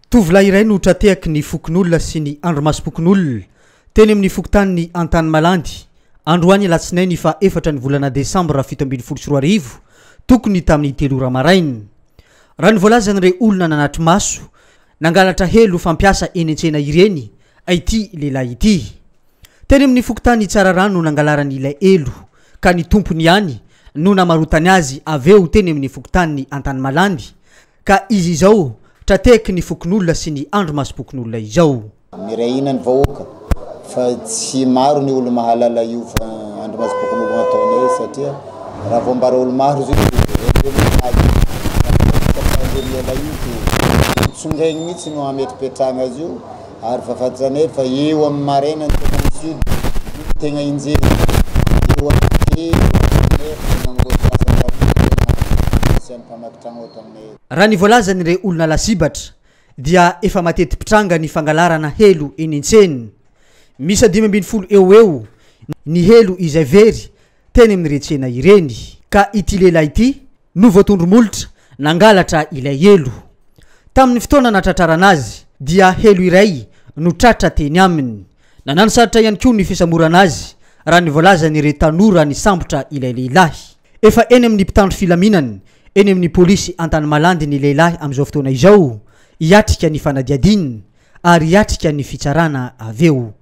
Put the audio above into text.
Tovolahy iray no tra-tehaky ny fokonolona sy ny andrimasom-pokonolona teny amin'ny fokontanin'i Antanimalandy, androany alatsinainy faha efatra ny volana desambra 2017, tokony tamin'ny 3 ora maraina. Raha ny voalazan'ireo olona nanatri-maso, nangalatra helo fampiasa eny an-tsena ireny ity lehilahy ity. Teny amin'ny fokontany Tsararano no nangalarany ilay elo, ka ny tompony ihany no namarotany azy avy eo teny amin'ny fokontanin'i Antanimalandy, Ka izy izao tra-tehaky ny fokonolona sy ny andrimasom-pokonolona izao. Miray hina ny vahoaka fa tsy maro ny olo mahalala io andrimasom-pokonolona ataonay satria raha vao ambara olo maro izy io dia ireny mitady fa miala io dia tsongaigny mihitsy no hametripetrahana azy io ary fa fantatranay fa eo amin'ny maraina ny tena misy io dia io tegna enjehina eo amin'ny 3 tena misy mpamaky tragno ato aminay eto. Raha ny voalazan'ireo olona lasibatra dia efa mateti-pitranga ny fangalarana helo eny an-tsena. Miisa 15 eo ho eo ny helo izay very teny amin'ireny tsena ireny ka ity lehilahy ity no voatondro molotra nangalatra ilay helo. Tamin'ny fotoana natratrarana azy dia helo iray no tratra teny aminy. Nanano sarotra ihany koa ny fisamborana azy raha ny voalazan'ireo tanora nisambotra ilay lehilahy. Efa eny amin'ny mpitandro filaminana eny amin'ny polisy Antanimalandy ny lehilahy amin'izao fotoana izao hiatrika ny fanadihadiana ary hiatrika ny fitsarana avy eo.